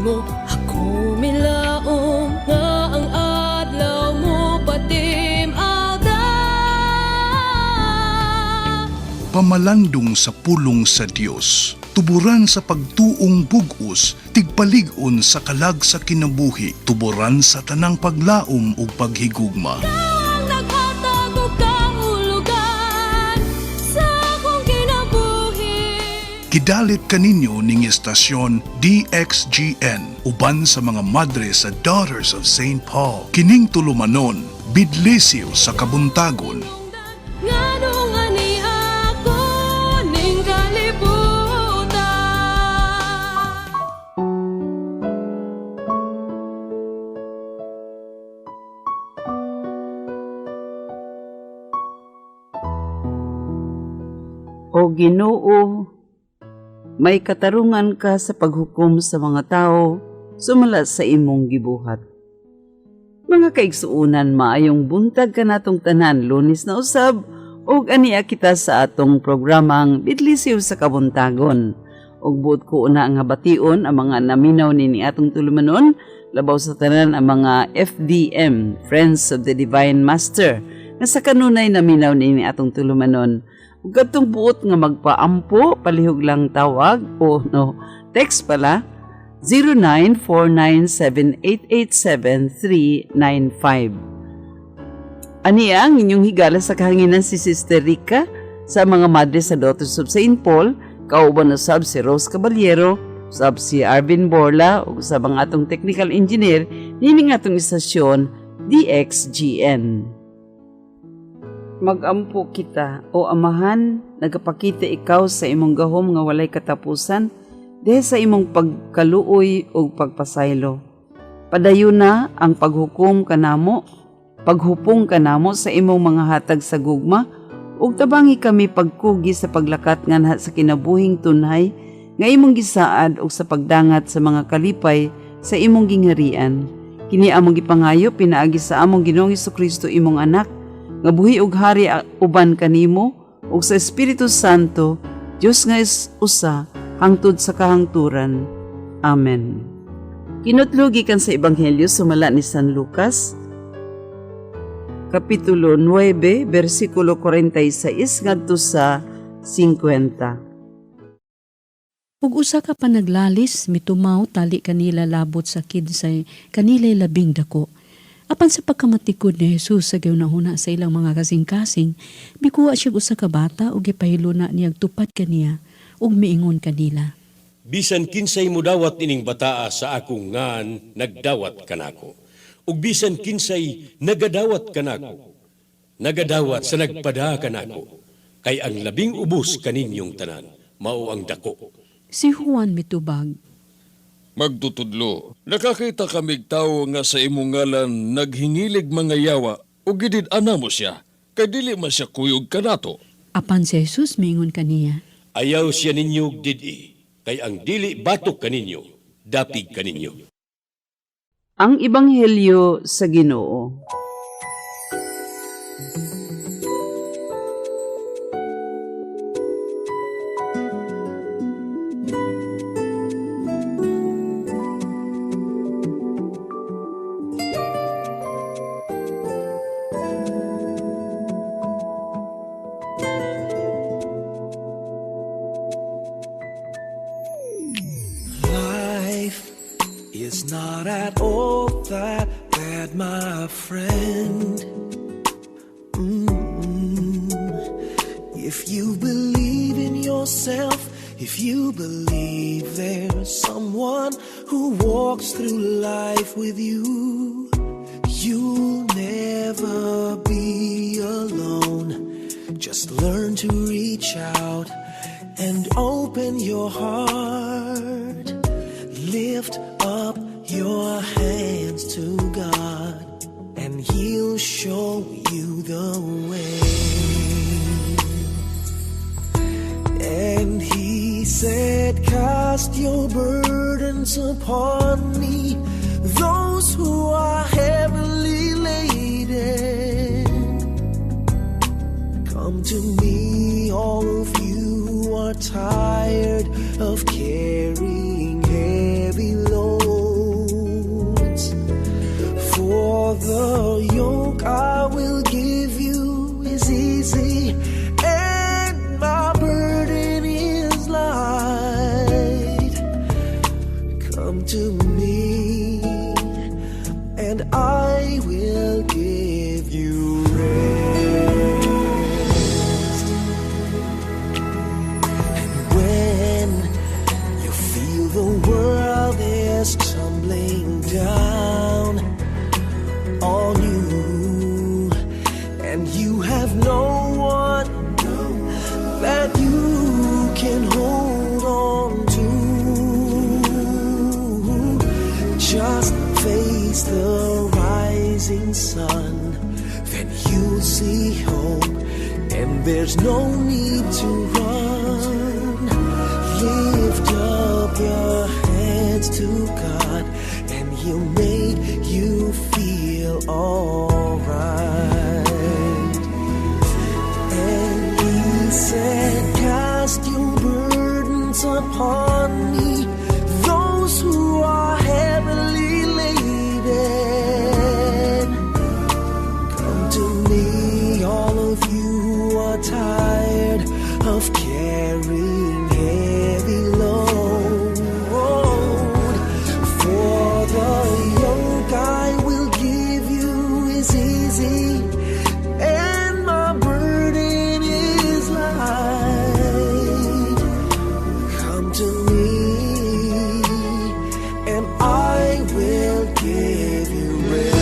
nimo. Ako milaom nga ang adlaw mo patim-ada. Pamalandong sa pulong sa Dios, tuburan sa pagtuong bug-os, tigpalig-on sa kalag sa kinabuhi, tuburan sa tanang paglaom ug paghigugma. Ang naghatag og kahulugan sa akong kinabuhi. Gidalit kaninyo ning estasyon DXGN uban sa mga madre sa Daughters of St. Paul. Kining tulumanon, bidlisiw sa kabuntagon. Nganong ani ako ning kalibutan. O Ginoo, may katarungan ka sa paghukom sa mga tao sumala sa imong gibuhat. Mga kaigsuonan, maayong buntag kanatong tanan, Lunes na usab ug ania kita sa atong programang Bidlisiw sa Kabuntagon. Ug buot ko una nga bation ang mga naminaw nini atong tulumanon, labaw sa tanan ang mga FDM, Friends of the Divine Master, nga sa kanunay naminaw nini atong tulumanon. Ug kadtong buot nga magpaampo, palihog lang tawag o no, text pala 0949-788-7395. Ani ang inyong higala sa kahanginan, si Sister Rica sa mga madre sa Daughters of St. Paul, kauban usab si Rose Caballero, usab si Arvin Borla, ug usab ang atong technical engineer nining atong istasyon DXGN. Magampo kita. O Amahan, nagapakita ikaw sa imong gahom nga walay katapusan, diha sa imong pagkaluoy ug pagpasaylo. Padayon na ang paghukom kanamo, paghupong kanamo sa imong mga hatag sa gugma, ug tabangi kami pagkugi sa paglakat nganha sa kinabuhing tunhay nga imong gisaad ug sa pagdangat sa mga kalipay sa imong gingharian. Kini among gipangayo pinaagi sa among Ginoong Kristo, imong anak, nga buhi ug hari uban kanimo ug sa Espiritu Santo, Dios nga is usa hangtod sa kahangturan. Amen. Kinutlo gikan sa Ebanghelyo sumala ni San Lucas, Kapitulo 9, versikulo 46 ngadto sa 50. Ug usa ka panaglalis mitumaw tali kanila labot sa kinsay kanila'y labing dako. Apan sa pagkamatikod ni Jesus sa gihunahuna sa ilang mga kasing-kasing, mikuha siya usa ka bata ug gipahiluna niyag tupad kaniya ug miingon kanila. Bisan kinsay mudawat ining bataa sa akong ngan, nagdawat kanako. Ug bisan kinsay nagadawat kanako, nagadawat sa nagpada kanako. Kay ang labing ubos kaninyong tanan, mao ang dako. Si Juan mitubag, Magtutudlo, nakakita kamig tawo nga sa imong ngalan naghingilig mga yawa ug gidid-an namo siya, kay dili man siya kuyog kanato. Apan si Jesus miingon kaniya, Ayaw siya ninyo did-i, kay ang dili batok kaninyo, dapig kaninyo. Ang Ebanghelyo sa Ginoo. Life is not at all that bad, my friend. If you believe in yourself, if you believe there's someone who walks through life with you, you'll never be alone. Just learn to reach out and open your heart. Lift up your hands to God, and He'll show you the way. And He said, "Cast your burdens upon me, those who are heavily laden. Come to me, all of you who are tired of carrying heavy loads." Face the rising sun, then you'll see hope, and there's no need to run. Lift up your hands to God, and He'll make you feel alright. And He said, "Cast your burdens upon me, those who are heavily laden. Come to me, all of you who are tired of carrying heavy load. For the yoke I will give you is easy, and my burden is light. Come to me, and I will give you rest."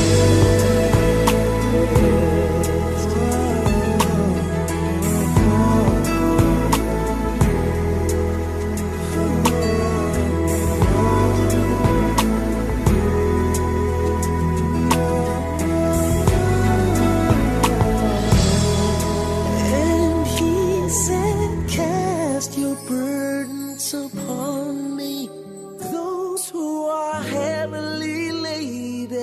And He said, "Cast your burdens upon me, those who are heavily laden.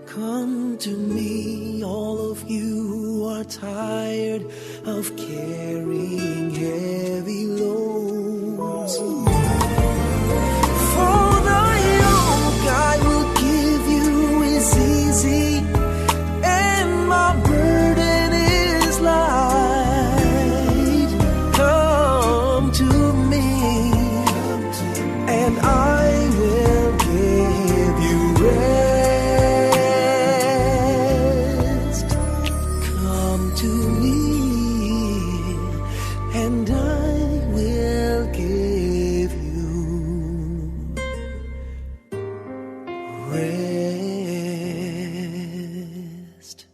Come to me, all of you who are tired of carrying heavy loads. For the yoke I will give you is easy, and my burden is light. Come to me, and I will give you rest. Come to me, and I will give you rest."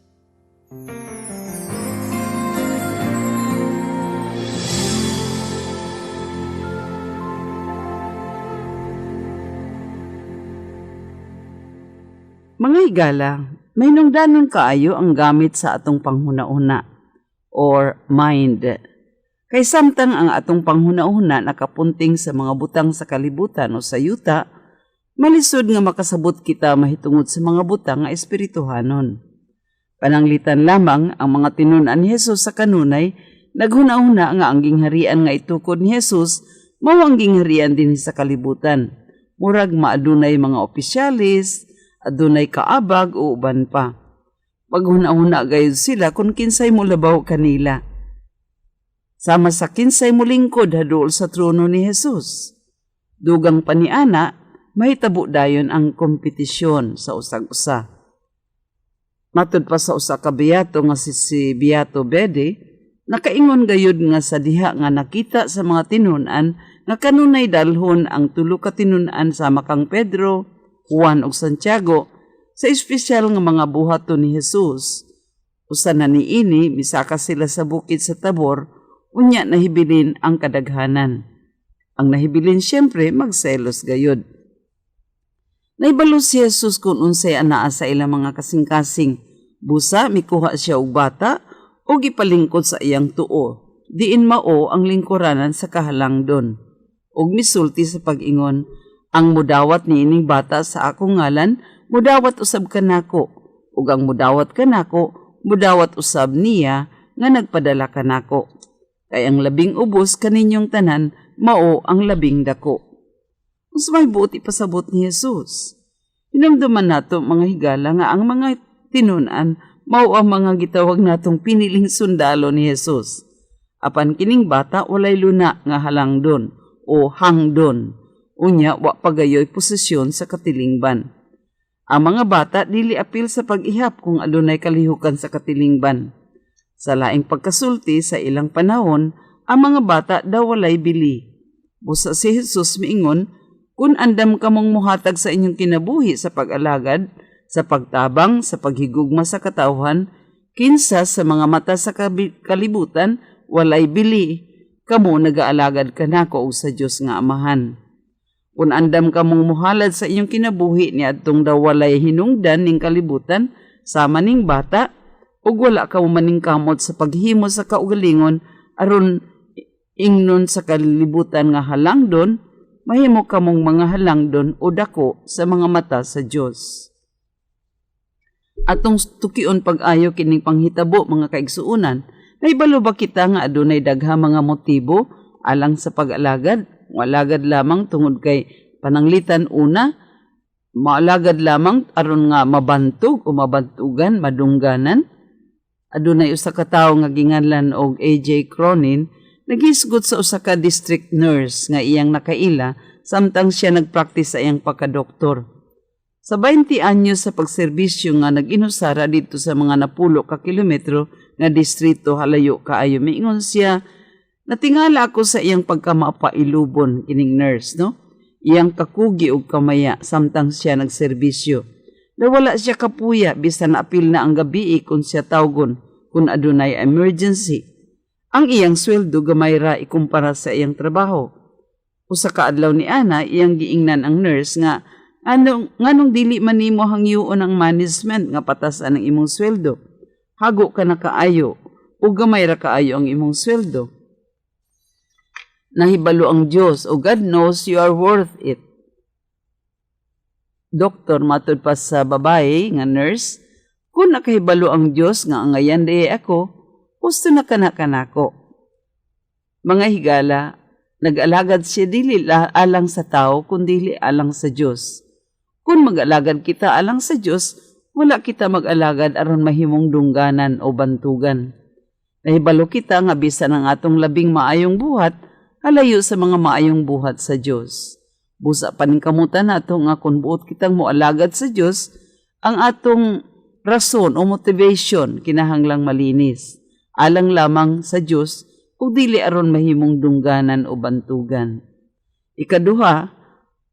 Mga higala, mahinungdanon kaayo ang gamit sa atong panghuna-huna or mind. Kay samtang ang atong panghuna-huna nakapunting sa mga butang sa kalibutan o sa yuta, malisod nga makasabot kita mahitungod sa mga butang nga espirituhanon. Pananglitan lamang ang mga tinun-an ni Jesus sa kanunay, naghuna-huna nga ang gingharian nga itukod ni Jesus mao ang gingharian dinhi sa kalibutan. Murag maadunay mga opisyalis, adunay kaabag o uban pa. Paghuna-huna gayud sila kung kinsay molabaw kanila. Sama sa kinsay mulingkod haduol sa trono ni Jesus. Dugang paniana, mahitabo dayon ang kompetisyon sa usag-usa. Matud pa sa usa ka biyato nga si Beato Bede, nakaingon gayud nga sa diha nga nakita sa mga tinun-an nga kanunay dalhon ang tulo ka tinun-an sama kang Pedro, Juan ug Santiago sa espesyal nga mga buhaton ni Jesus. Usa na niini, misaka sila sa bukid sa Tabor, unya nahibilin ang kadaghanan. Ang nahibilin siyempre magselos gayud. Naibalo si Jesus kung unsay anaa sa ilang mga kasing-kasing. Busa mikuha siya og bata o gipalingkod sa iyang tuo. Diin mao ang lingkuranan sa kahalangdon. Og misulti sa pag-ingon, "Ang mudawat niining bata sa akong ngalan, mudawat usab kanako. Ug ang mudawat kanako, mudawat usab niya nga nagpadala kanako. Kay ang labing ubos kaninyong tanan, mao ang labing dako." Unsa may buot ipasabot ni Jesus? Hinumduman nato, mga higala, nga ang mga tinun-an mao ang mga gitawag natong piniling sundalo ni Jesus. Apan kining bata walay luna nga halangdon o hangdon. Unya wa pagayoy posisyon sa katilingban. Ang mga bata dili apil sa pag-ihap kung adunay kalihukan sa katilingban. Sa laing pagkasulti, sa ilang panahon, ang mga bata daw walay bili. Busa si Jesus miingon, "Kung andam kamong muhatag sa inyong kinabuhi sa pag-alagad, sa pagtabang, sa paghigugma sa katawhan, kinsa sa mga mata sa kalibutan walay bili, kamo nagaalagad kanako o sa Dios nga Amahan." Kung andam ka mong muhalad sa inyong kinabuhi ni adtong daw walay hinungdan ning kalibutan sama ning bata ug wala ka mo maningkamot sa paghimo sa kaugalingon aron ingnon sa kalibutan nga halangdon, mahimo kamong mga halangdon o dako sa mga mata sa Dios. Atong tukion pag-ayo kining panghitabo, mga kaigsuonan. Nahibalo ba kita nga adunay daghang mga motibo alang sa pag-alagad? Moalagad lamang tungod kay pananglitan una, maalagad lamang aron nga mabantog o mabantugan, madungganan. Adunay usa ka tawo nga ginganlan og AJ Cronin, naghisgot sa usa ka district nurse nga iyang nakaila samtang siya nagpractice sa iyang pagkadoktor. Sa 20 anyos sa pagserbisyo nga nag-inusara dito sa mga napulo ka kilometro nga distrito halayo kaayo, miingon siya, "Natingala ako sa iyang pagkamapailubon," kining nurse, no? Iyang kakugi og kamaya samtang siya nagserbisyo. Nawala siya kapuya bisan apil na ang gabi kung siya tawgon kung adunay emergency. Ang iyang sweldo gamay ra ikumpara sa iyang trabaho. Usa ka adlaw ni ana, iyang giingnan ang nurse nga nganong dili man nimo hangyoon ang management nga patasan ang imong sweldo? Hago ka na kaayo ug gamay ra kaayo ang imong sweldo. Nahibalo ang Dios o God knows you are worth it. Doktor, matud pa sa babae nga nurse, kung nakahibalo ang Dios nga angayan diay ako, husto na kana kanako. Mga higala, nag-alagad siya dili alang sa tao kundi alang sa Dios. Kung mag-alagad kita alang sa Dios, wala kita mag-alagad aron mahimong dungganan o bantugan. Nahibalo kita nga bisan ang atong labing maayong buhat, halayo sa mga maayong buhat sa Dios. Busa paningkamutan nato nga kung buot kitang moalagad sa Dios, ang atong rason o motivation kinahanglang malinis. Alang lamang sa Dios ug dili aron mahimong dungganan o bantugan. Ikaduha,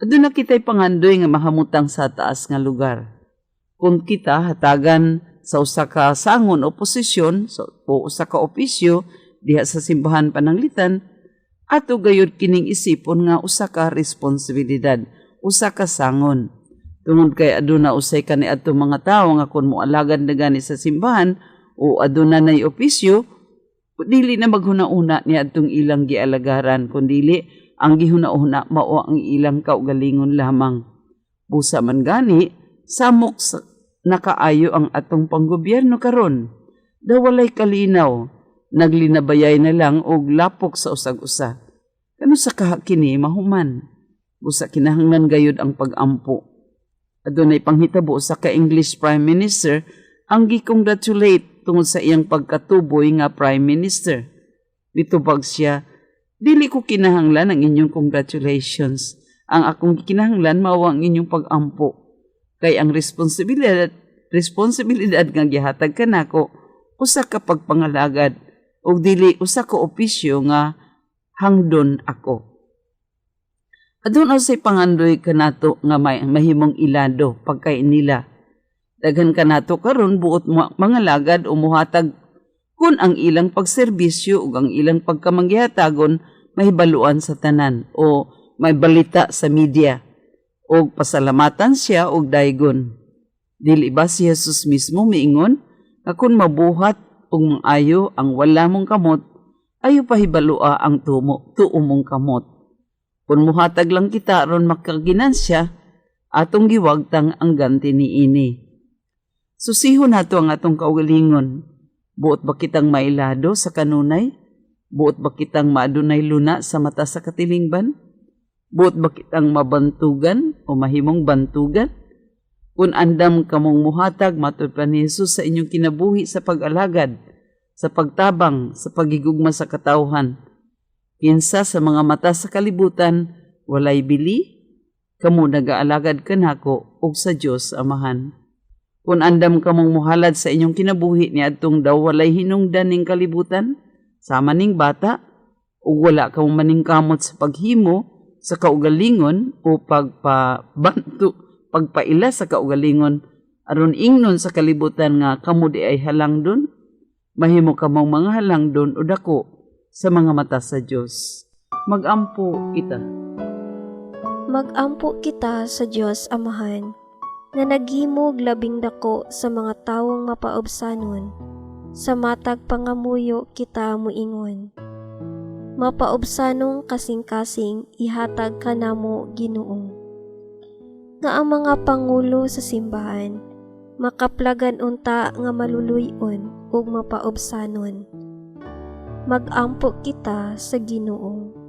aduna kita'y pangandoy nga mahamutang sa taas nga lugar. Kung kita hatagan sa usa ka sangon o posisyon o usa ka opisyo diha sa simbahan pananglitan, ato gayud kining isipon nga usa ka responsibilidad, usa ka sangon. Tungod kay aduna usay kani adto mga tawo nga kung moalagad na gani sa simbahan o aduna nay opisyo, dili na maghuna-una ni adtong ilang gialagaran, kundili ang gihuna-una mao ang ilang kaugalingon lamang. Busa man gani, samok sa nakaayo ang atong panggobyerno karon. Daw walay kalinaw, naglinabayay na lang og lapok sa usag-usa. Kano sa kaha kini mahuman? Busa kinahanglan gayud ang pag-ampo. Adunay panghitabo sa ka English Prime Minister ang gi-congratulate tungod sa iyang pagkatuboy nga Prime Minister. Mitubag siya, "Dili ko kinahanglan ang inyong congratulations. Ang akong kinahanglan mao ang inyong pag-ampo. Kay ang responsibilidad nga gihatag kanako usa ka pagpangalagad ug dili usa ka opisyo nga hangdon ako." Aduna say pangandoy kanato nga may mahimong ilado pagkain nila. Daghan kanato karon buot mangalagad o muhatag kun ang ilang pagserbisyo ug ang ilang pagkamanggihatagon mahibaluan sa tanan o may balita sa media og pasalamatan siya og daygon. Dili ba si Jesus mismo miingon nga kung mabuhat og maayo ang wala mong kamot, ayo pahibalua ang tuo mong kamot? Kung muhatag lang kita aron makaginansya, atong giwagtang ang ganti niini. Susihon nato ang atong kaugalingon. Buot ba kitang mailado sa kanunay? Buot ba kitang maadunay luna sa mata sa katilingban? Buot ba kitang mabantugan o mahimong bantugan? Kung andam kamong muhatag, matud pa ni Jesus, sa inyong kinabuhi sa pag-alagad, sa pagtabang, sa pagigugma sa katawhan, kinsa sa mga mata sa kalibutan walay bili, kamo nagaalagad kanako ug sa Dios Amahan. Kung andam kamong muhalad sa inyong kinabuhi ni adtong daw walay hinungdan ning kalibutan, sama ning bata, ug wala kamo maningkamot sa paghimo sa kaugalingon o pagpabantu, pagpaila sa kaugalingon aron ingnon sa kalibutan nga kamo di ay halangdon, mahimo kamong mga halangdon o dako sa mga mata sa Dios. Magampo kita. Magampo kita sa Dios Amahan nga naghimog labing dako sa mga tawong mapaubsanon. Sa matag pangamuyo kita moingon. Mapaubsanong kasing-kasing, ihatag kanamo, Ginoo. Nga ang mga pangulo sa simbahan makaplagan unta nga maluluy-on ug mapaubsanon. Magampo kita sa Ginoo.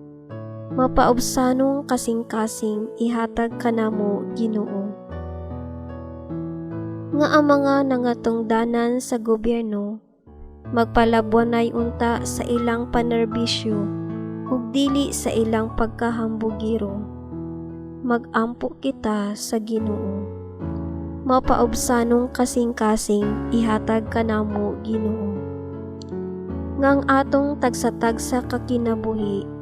Mapaubsanong kasing-kasing, ihatag kanamo, Ginoo. Nga ang mga nangatungdanan sa gobyerno magpalabwanay unta sa ilang panerbisyo ug dili sa ilang pagkahambugiro. Magampo kita sa Ginoo. Mapaubsanong kasing-kasing, ihatag kanamo, Ginoo. Nga ang atong tagsa-tagsa ka kinabuhi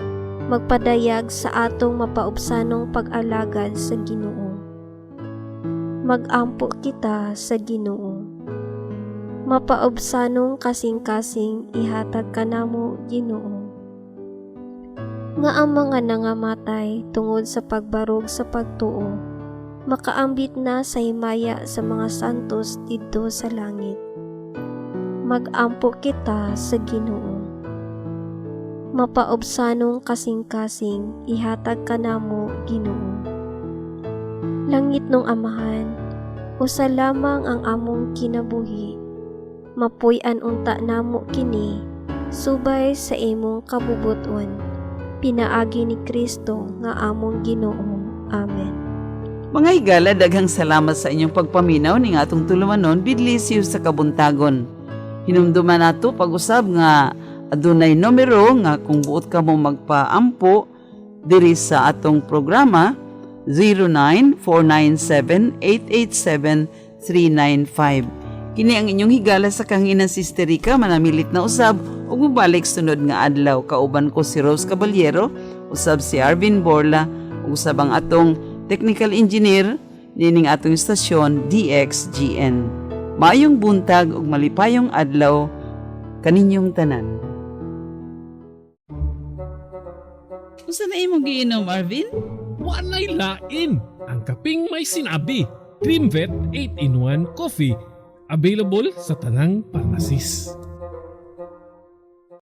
magpadayag sa atong mapaubsanong pag-alagad sa Ginoo. Magampo kita sa Ginoo. Mapaubsanong kasing-kasing, ihatag kanamo, Ginoo. Nga ang mga nangamatay tungod sa pagbarog sa pagtuo makaambit na sa himaya sa mga santos didto sa langit. Magampo kita sa Ginoo. Mapaubsanong kasing-kasing, ihatag kanamo, Ginoo. Langitnong Amahan, usa lamang ang among kinabuhi. Mapuy-an unta namo kini subay sa imong kabubuton. Pinaagi ni Kristo nga among Ginoo. Amen. Mga higala, daghang salamat sa inyong pagpaminaw ning atong tulumanon bidlisiw sa kabuntagon. Hinumduman nato pag-usab nga adunay numero nga kung buot ka mo magpaampo diri sa atong programa, 09497-887-395. Kini ang inyong higala sa kahanginan, Sister Rica, manamilit na usab ug mobalik sunod nga adlaw. Kauban ko si Rose Caballero, usab si Arvin Borla, ug usab ang atong technical engineer nining atong istasyon DXGN. Maayong buntag ug malipayong adlaw kaninyong tanan. Unsa na imong giinom, Arvin? Walay lain. Ang kaping may sinabi. Dreamvet 8-in-1 Coffee. Available sa tanang pharmacies.